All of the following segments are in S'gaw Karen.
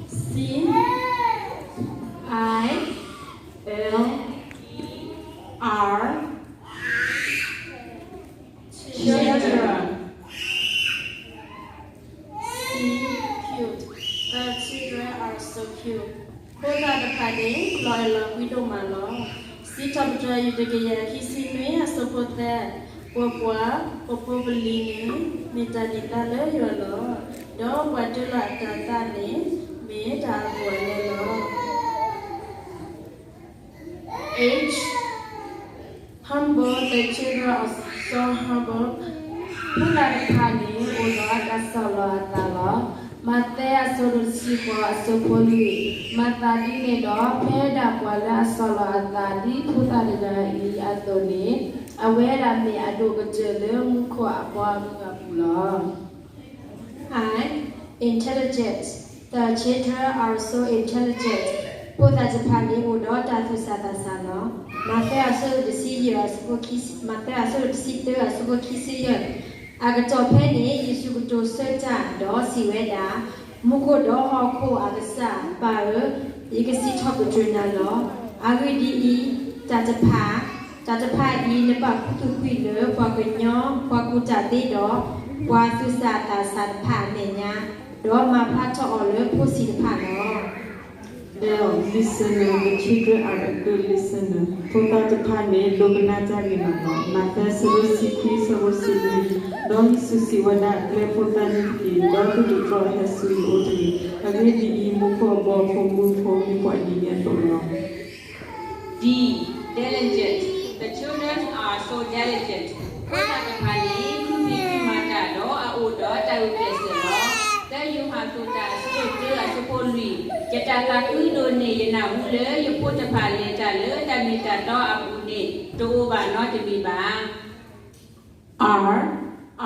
C I L D R children. C, cute. The children are so cute. ဖိသၣ်တဖၣ်န့ၣ် လီၤအဲၣ်လီၤကွံဒိၣ်မးလီၤ. စံးထီၣ်ပတြၢၤ ယူၢ်တကယၤခံဆံနွံ အဆၢဖိသၢ, ပပှၤ, ပဖိပလံၤန့ၣ် မ့ၢ်တၢ်န့ၢ်သါလၢယွၤလီၤ. ဒီးပှၤတ့လီၤအတၤသၣ်န့ၣ် မ့ၢ်တၢ်အဂီၢ်အလဲလီၤ. H, humble, the children are so humble. ဖိသၣ်တဖၣ်န့ၣ် အိၣ်ဒီးတၢ်ဆီၣ်လီၤအသးလီၤ. မးသဲအဆၢဒိၣ်တဆံဃိး အဆၢဖိလွံၢ်, မၤသးဒ်န့ၣ်ဒီး ဖဲဒၣ်ပှၤလၢအဆီၣ်လီၤအသးဒ်ဖိသၣ်တဂၤအံၤအသိးန့ၣ်, အဝဲဒၣ်မ့ၢ်အဒိၣ်ကတၢၢ်လၢမူခိၣ်အဘီအမုၢ်အပူၤလီၤ. I, intelligent. The children are so intelligent. ဖိသၣ်တဖၣ်န့ၣ် အိၣ်ဒီးတၢ်သူၣ်ဆးသးဆးလီၤ. မးသဲအဆၢဒိၣ်တဆံယဲၢ် အဆၢဖိခံ, မးသဲအဆၢဒိၣ်တဆံတၢ အဆၢဖိခံဆံယဲၢ်, အကတီၢ်ဖဲန့ၣ် ယ့ၣ်ၡူးကတိၤဆၢတၢ်ဒီးစံးဝဲဒၣ်, မူခိၣ်ဒီးဟီၣ်ခိၣ်အကစၢ်ပၢ်ဧၢ, ယကစံးထီၣ်ပတြၢၤနၤလီၤ. အဂ့ၢ်ဒ်အံၤ, တၢ်တဖၣ်, တၢ်တဖၣ်အံၤ နဘၣ်ခူသူၣ်ကွံာ်လၢပှၤကညီ, ပှၤကူၣ်တၢ်သ့ဒီး ပှၤသူၣ်ဆးသးဆးတဖၣ်အမဲာ်ညါ, ဒီးမၤဖျါထီၣ်အီၤလၢဖိဆံးတဖၣ်လီၤ. L, listener, the children are a good listener. ဖိသၣ်တဖၣ်န့ၣ် ဒိကနၣ်တၢ်ဂ့ၤမးလီၤ. မးသဲအဆၢဒိၣ်တဆံခွံ အဆၢဖိတဆံလွံၢ်, ဒီးယ့ၣ်ၡူးစံးဝဲဒၣ်, ကျဲဖိသၣ်န့ၣ်တက့ၢ်, ဒီးသုတတြီအဟဲဆူယအိၣ်တဂ့ၤ. အဂ့ၢ်ဒ်အံၤ, မူခိၣ်အဘီအမုၢ်ဖိမ့ၢ်ပှၤဒ်န့ၣ်အသိးလီၤ. D, diligent. The children are so diligent. ဖိသၣ်တဖၣ်န့ၣ် ဃုဖံးဃုမၤတၢ်ဒီးအအိၣ်ဒီးတၢ်ဂုာ်ကျဲးစၢးလီၤ. သၢယိၤဟၣ်အဆၢဒိၣ်တၢ အဆၢဖိတၢ အဆၢဖိလွံၢ်, ယတၢ်သးခုဒိၣ်န့ၢ်ယနၢ်ဟူလၢ ယဖိတဖၣ်လဲၤတၢ်လၢတၢ်မ့ၢ်တၢ်တီအပူၤန့ၣ် တအိၣ်ဘၣ်နီတမံၤဘၣ်. R,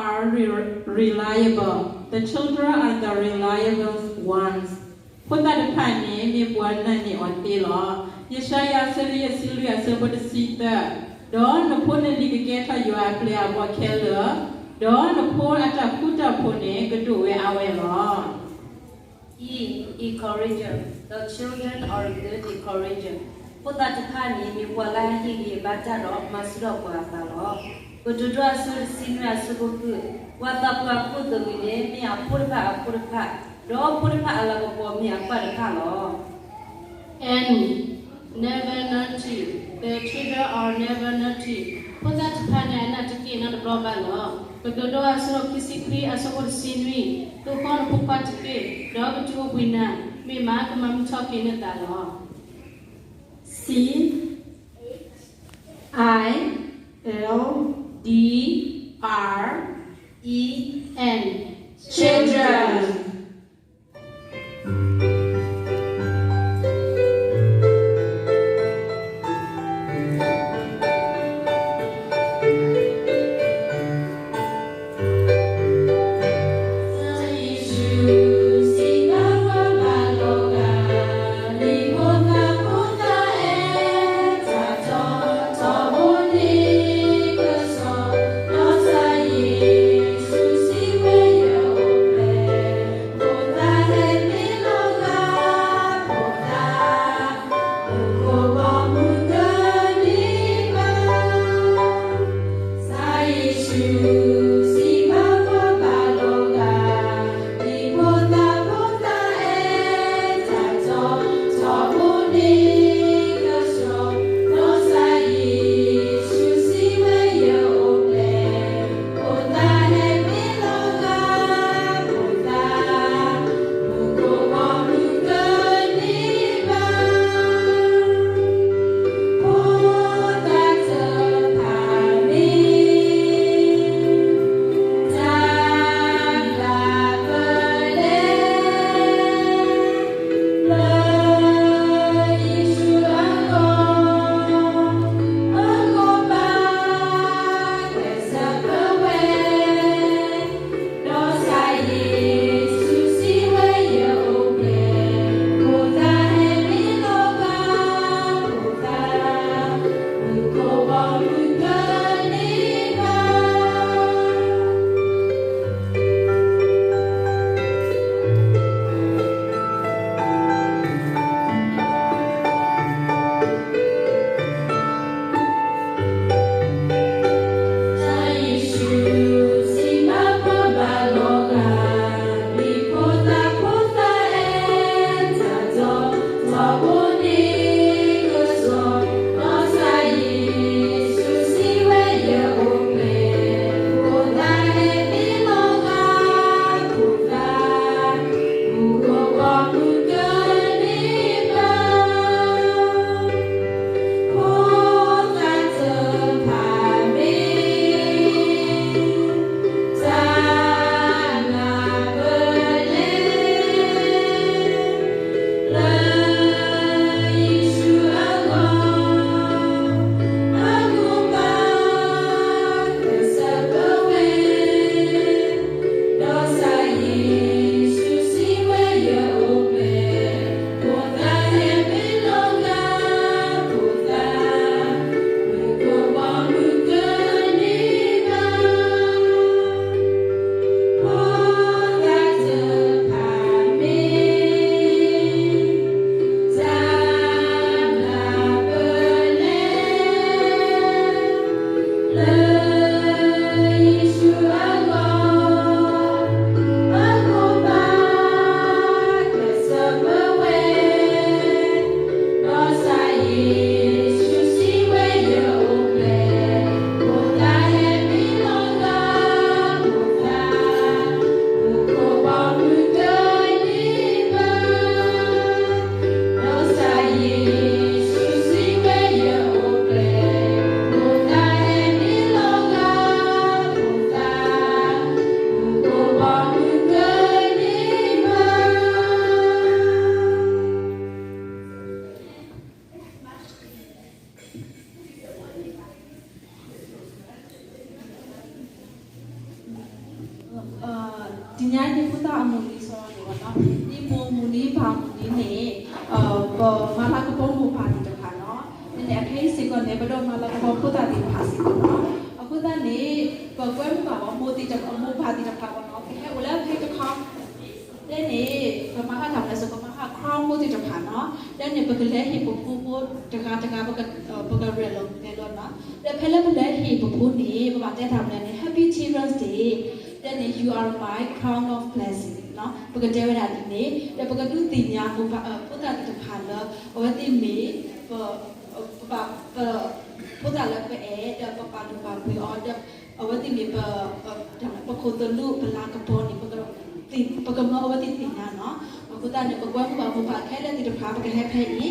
are re-, reliable. The children are the reliable ones. ဖိသၣ်တဖၣ်န့ၣ် မ့ၢ်ပှၤနာ်န့ၢ်အီၤသ့လီၤ. ယၡါယၤအဆၢဒိၣ်ယဲၢ်ဆံလွံၢ် အဆၢဖိတဆံသၢ, ဒီးနဖိနလံၤကကဲထီၣ်ယွၤအပျဲၢ်အဘီၣ်ခဲလၢာ်, ဒီးနဖိအတၢ်ဃူတၢ်ဖိးန့ၣ် ကဒိၣ်ဝဲအါဝဲလီၤ. E, encourager. The children are good encourager. ဖိသၣ်တဖၣ်န့ၣ် မ့ၢ်ပှၤလၢအဟ့ၣ်ဂံၢ်ဘါတၢ်ဒီးမၤဆူၣ်ထီၣ်ပှၤအသးလီၤ. ကတိၤဒိ အဆၢဒိၣ်တဆံနွံ အဆၢဖိဃု, ပှၤသးပှၢ်ခိၣ်သလုးန့ၣ် မ့ၢ်အဖိတဖၣ်အဖိတဖၣ်, ဒီးဖိတဖၣ်အလၤကပီၤမ့ၢ်အကွၢ်တဖၣ်လီၤ. N, never naughty. The children are never naughty. ဖိသၣ်တဖၣ်န့ၣ် အနၢ်တက့ၢ်နီတဘျီဘၣ်လီၤ. ကတိၤဒိ အဆၢဒိၣ်ခံဆံခွံ အဆၢဖိတဆံနွံ, သိၣ်ဃီနဖိခွါတက့ၢ်, ဒီးကတူၢ်အိၣ်ဘှံးနၤ, မ့ၢ်မးကမၤမုာ်ထီၣ်က့ၤနသးလီၤ. C, I L D R E N, children. နံၣ်မိၢ်မုၢ်နံၤ ပၢ်မုၢ်နံၤန့ၣ် ပမၤလၤကပီၤမိၢ်ပၢ်သ့ၣ်တဖၣ်လီၤ. ဖဲန့ၣ် အခဲအံၤစ့ၢ်ကီးန့ၣ် ပဒိးမၤလၤကပီၤဖိသၣ်သ့ၣ်တဖၣ်စ့ၢ်ကီးလီၤ. အဃိသတးန့ၣ် ပကွဲမုာ်ဘၣ်အီၤ မိၢ်သ့ၣ်တဖၣ် မိၢ်ပၢ်သ့ၣ်တဖၣ်လီၤ ကဟဲအိၣ်လၢဖဲတခီ ဖဲန့ၣ် ပမၤဃာ်တၢ်မနုၤလဲၣ် ပမၤဃာ် crown မိၢ်သ့ၣ်တဖၣ်လီၤ. ဖဲန့ၣ် ပကလဲၤဟ့ၣ်ပဖိဖိတဂၤတဂၤ ပကရဲၣ်လီၤနဲၣ်လီၤလီၤ. ဒီးဖဲလၢပလဲၤဟ့ၣ်ပဖိန့ၣ် ပဘၣ်တဲတၢ်မနုၤလဲၣ်န့ၣ် Happy Children's Day, ဖဲန့ၣ် you are my crown of blessing လီၤ. ပကတဲဝဲဒၣ်ဒ်န့ၣ် ဒီးပကဒုးသ့ၣ်ညါ ဖိသၣ်သ့ၣ်တဖၣ်လၢ အဝဲသ့ၣ်မ့ၢ် ပ ပ ပ ဖိသၣ်လၢပအဲၣ် ဒီးပပာ်လုၢ်ပာ်ပှ့ၤအီၤ ဒီးအဝဲသ့ၣ်မ့ၢ်ပ ပခိၣ်သလုး ပလၤကပီၤန့ၣ် ပကမၢအဝဲသ့ၣ်သ့ၣ်ညါလီၤ. အဃိသတးန့ၣ် ပကွဲမုာ်ဘၣ်မိၢ်ပၢ်ခဲလၢာ်သ့ၣ်တဖၣ် ပကဟဲဖဲအံၤ